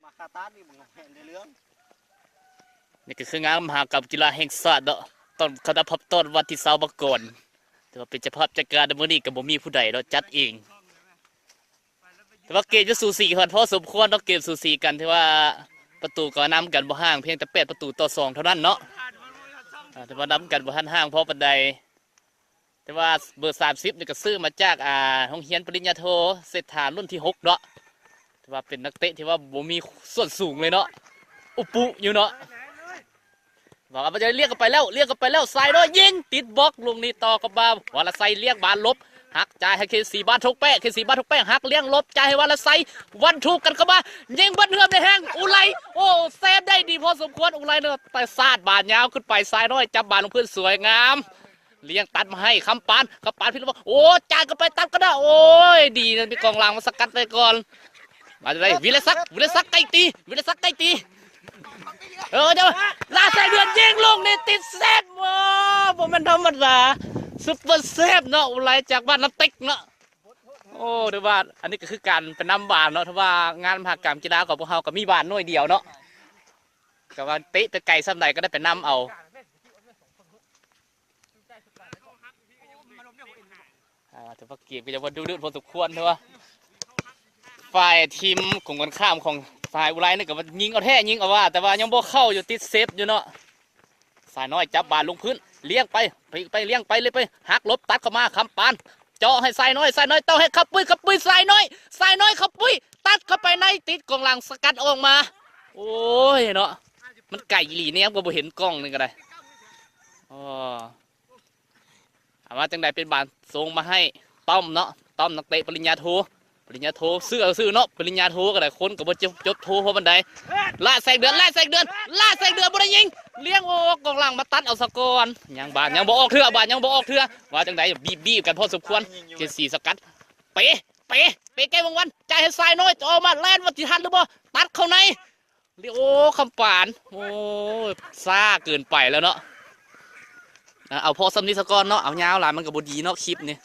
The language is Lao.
ມາຄາຕານນີ້ບໍ່ແມ່ນເລື່ອງ. ນີ້ກໍຄືງານມະຫະກຳກິລາແຫ່ງຊາດເນາະ ຕ້ອນ ຄະນະພັບຕ້ອນວັດທີ່ຊາວມັງກອນ ແຕ່ວ່າເປັນເຈົ້າພາບຈັດການໃນມື້ນີ້ກໍບໍ່ມີຜູ້ໃດເນາະ ຈັດເອງ. ແຕ່ວ່າເກມຈະສູສີກັນພໍສົມຄວນເນາະ ເກມສູສີກັນ ຖືວ່າປະຕູກໍນຳກັນບໍ່ຫ່າງ ພຽງແຕ່ແປດປະຕູຕໍ່ສອງເທົ່ານັ້ນເນາະ ອ່າ ຖືວ່ານຳກັນບໍ່ທັນຫ່າງພໍປານໃດ. ແຕ່ວ່າເບີສາມສິບນີ້ກໍຊື້ມາຈາກ ອ່າ ໂຮງຮຽນປະລິນຍາໂທເສດຖາລຸ້ນທີຫົກເນາະ ຖືວ່າເປັນນັກເຕະທີ່ວ່າບໍ່ມີສ່ວນສູງເລີຍເນາະ ອຸປຸຢູ່ເນາະ. ວ່າມັນຈະລຽກກັນໄປແລ້ວ ລຽກກັນໄປແລ້ວ ຊາຍນ້ອຍຍິງ ຕິດບລັອກ ລູກນີ້ຕໍ່ກັບມາ ວາລະໄຊລຽກບານຫຼົບ ຫັກຈ່າຍໃຫ້ເຄສີ ບານທົກແປະ ເຄສີ ບານທົກແປະ ຫັກລ້ຽງຫຼົບ ຈ່າຍໃຫ້ວາລະໄຊ ວັນທູກັນເຂົ້າມາ ຍິງເບິດເຮືອມໃນແຮງ ອຸໄລ ໂອ້ ເຊບໄດ້ດີພໍສົມຄວນ ອຸໄລເນາະ ແຕ່ສາດບານຍາວຂຶ້ນໄປ ຊາຍນ້ອຍຈັບບານລົງພື້ນສວຍງາມ ລ້ຽງຕັດມາໃຫ້ຄຳປານ ຄຳປານພິດລະວັດ ໂອ້ ຈ່າຍກັນໄປຕັດກັນນະ ໂອ້ຍ ດີນະ ມີກອງຫຼັງມາສະກັດໄວ້ກ່ອນ. ມາຈັ່ງໃດ ວິລະສັກ ວິລະສັກໄກ່ຕີ ວິລະສັກໄກ່ຕີ ເອີ ເຈົ້າ ລາຊາຍເດືອນຍິງລູກນີ້ຕິດເຊບ ໂອ້ ບໍ່ແມ່ນທຳມະດາ ຊຸບເປີເຊບເນາະ ອຸໄລຈາກບ້ານນ້ຳເຕັກເນາະ. ໂອ້ ຖືວ່າອັນນີ້ກໍຄືການໄປນຳບານເນາະ ຖືວ່າງານມະຫະກຳກິລາຂອງພວກເຮົາກໍມີບານໜ່ວຍດຽວເນາະ ກໍວ່າເຕະໄປໄກສ່ຳໃດກໍໄດ້ໄປນຳເອົາ. ອ່າ ແຕ່ວ່າເກມກໍຍັງວ່າດຸເດືອດພໍສົມຄວນເນາະ ຝ່າຍທີມກົງກັນຂ້າມຂອງຝ່າຍອຸໄລນີ້ກໍວ່າຍິງເອົາແທ້ຍິງເອົາວ່າ ແຕ່ວ່າຍັງບໍ່ເຂົ້າຢູ່ ຕິດເຊບຢູ່ເນາະ. ຊາຍນ້ອຍຈັບບານລົງພື້ນ ລ້ຽງໄປ ໄປ ໄປ ລ້ຽງໄປ ລ້ຽງໄປ ຫັກຫຼົບ ຕັດເຂົ້າມາ ຄຳປານ ເຈາະໃຫ້ຊາຍນ້ອຍ ຊາຍນ້ອຍເຕົ້າໃຫ້ຄຳປຸ້ຍ ຄຳປຸ້ຍ ຊາຍນ້ອຍ ຊາຍນ້ອຍ ຄຳປຸ້ຍ ຕັດເຂົ້າໄປໃນ ຕິດກອງຫຼັງ ສະກັດອອກມາ ໂອ້ຍເນາະ ມັນໄກອີ່ຫຼີ ແນມກໍບໍ່ເຫັນກ້ອງນີ້ກໍໄດ້ ອໍ ເອົາ ວ່າຈັ່ງໃດ ເປັນບານສົ່ງມາໃຫ້ຕ້ອມເນາະ ຕ້ອມ ນັກເຕະປະລິນຍາໂທ ປະລິນຍາໂທ ຊື່ເອົາຊື່ເນາະ ປະລິນຍາໂທກໍໄດ້ ຄົນກໍບໍ່ຈົບ ຈົບໂທພໍປານໃດ ລະແສງເດືອນ ລະແສງເດືອນ ລະແສງເດືອນ ບໍ່ໄດ້ຍິງ ລ້ຽງ ໂອ້ ກອງຫຼັງມາຕັດເອົາສາກ່ອນ ຍັງບານຍັງບໍ່ອອກເທື່ອ ບານຍັງບໍ່ອອກເທື່ອ ວ່າຈັ່ງໃດ ບີບໆກັນພໍສົມຄວນ ເຄສີສະກັດ ເປ ເປ ເປແກ້ວງວັນ ຈ່າຍໃຫ້ຊາຍນ້ອຍ ຈະອອກມາແລ່ນວ່າຊິທັນຫຼືບໍ່ ຕັດເຂົ້າໃນ ລິໂອ ຄຳປານ ໂອ້ຍ ຊ້າເກີນໄປແລ້ວເນາະ ເອົາພໍສ່ຳນີ້ສາກ່ອນເນາະ ເອົາຍາວຫຼາຍມັນກໍບໍ່ດີເນາະ ຄລິບນີ້